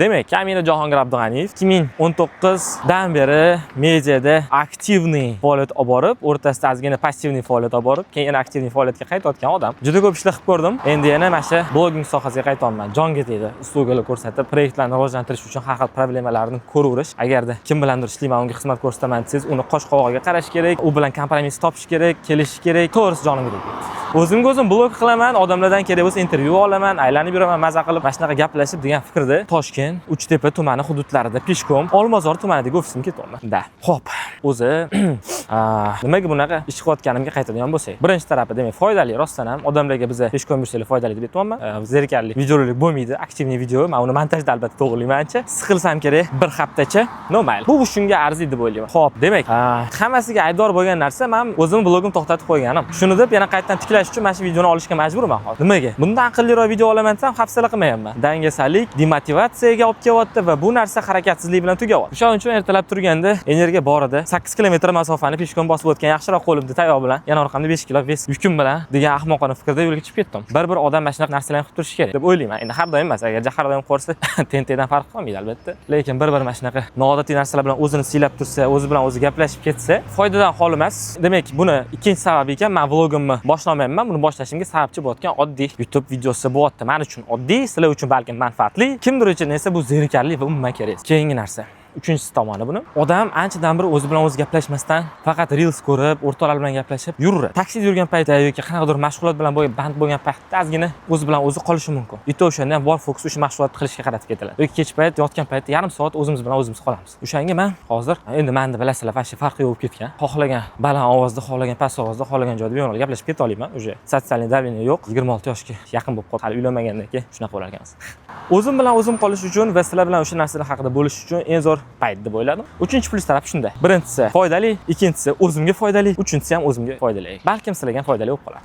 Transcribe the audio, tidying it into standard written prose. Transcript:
Demak, kamina Jahongir Abdug'aniyev 2019 dan beri mediada активный faoliyat olib borib, o'rtasida ozgina пассивный faoliyat olib borib, keyin yana активный faoliyatga qaytayotgan odam. Juda ko'p ishlar qilib ko'rdim. Endi yana mana shu blogging sohasiga qaytyapman. Jonga tegdi. Услуга lar ko'rsatib, proyektlarni rivojlantirish uchun har xil problemalarni ko'raverish. Agarda kim bilandir ishlayman, unga xizmat ko'rsataman desangiz, uni qosh qovog'iga qarash kerak, u bilan kompromiss topish kerak, kelishish kerak. To'g'risi, jonimga tegdi. O'zimga o'zim blog qilaman, odamlardan kerak bo'lsa intervyu olaman, aylanib yuraman, maza qilib, mana shunaqa gaplashib degan fikrda Toshkent, Uchtepa tumani hududlarida пешком Olmazor tumanidagi ofisimga ketyapman. Да. Xo'p, o'zi nimaga bunaqa ish qilayotganimga qaytadigan bo'lsak, birinchi tarafi, demak, foydali, rostdan ham odamlarga biza пешком yursanglar foydali deb aytyapman. Zerikarli videorolik bo'lmaydi, активный video. Men uni montajda albatta to'g'rilayman ancha. Siqilsam kerak bir haftacha. Но, mayli. Bu shunga arziydi deb o'ylayman. Xo'p, demak, hammasiga aybdor bo'lgan narsa men o'zimni blogimni to'xtatib qo'yganim. Shuni deb yana qaytadan tiklash uchun mana shu videoni olishga majburman hozir. Nimaga? Bundan aqlliroq video olaman desam, hafsala qilmayapman. Dangasalik demotivatsiyaga olib kelyapti va bu narsa harakatsizlik bilan tugayapti. O'shaning uchun ertalab turganda energiya borida 8 kilometr masofani пешком bosib o'tgan yaxshiroq qo'limda tayoq bilan, yana orqamda 5 kilo вес yukim bilan degan ahmoqona fikrda yo'lga chiqib ketdim. Bir odam mana shunaqa narsalarni qilib turishi kerak deb o'ylayman. Endi har doim emas, agar har doim ko'rsa, tentakdan farq qolmaydi albatta. Lekin bir mana shunaqa noodatiy narsalar bilan o'zini siylab tursa, o'zi bilan o'zi gaplashib ketsa, foydadan xoli emas. Demak, buni ikkinchi sababi ekan, men vlogimni boshlamayapman. Buni boshlashimga sababchi bo'layotgan oddiy YouTube videosi bo'lyapti. Men uchun oddiy, sizlar uchun balkim manfaatli, kimdir uchun esa bu zerikarli va umuman kerak emas. Keyingi narsa, uchinchisi tomoni buni. Odam anchadan beri o'zi bilan o'zi gaplashmasdan, faqat reels ko'rib, o'rtoqlar bilan gaplashib yuraveradi. Taksida yurgan paytda yoki qanaqadir mashg'ulot bilan band bo'lgan paytda ozgina o'zi bilan o'zi qolishi mumkin. И то o'shanda ham bor fokus o'sha mashg'ulotni qilishga qaratib ketiladi. Yoki kech payt yotgan paytda yarim soat o'zimiz bilan o'zimiz qolamiz. O'shanga man hozir endi manda, bilasizlar, вообще farqi yo'q bo'lib ketgan. Xohlagan baland ovozda, xohlagan past ovozda, xohlagan joyda bemalol gaplashib keta olaman. Уже социальный давление yo'q. 26 yoshga yaqin bo'lib qoldi. Hali uylanmagandan keyin shunaqa bo'lar ekanmiz. O'zim bilan o'zim qolish uchun va sizlar bilan o'sha narsalar haqida bo'lishish uchun eng zo'r payt deb o'yladim. Uchinchi plyus tarafi shunda. Birinchisi foydali, ikkinchisi o'zimga foydali, uchinchisi ham o'zimga foydali. Balkim sizlarga ham foydali bo'lib qolar.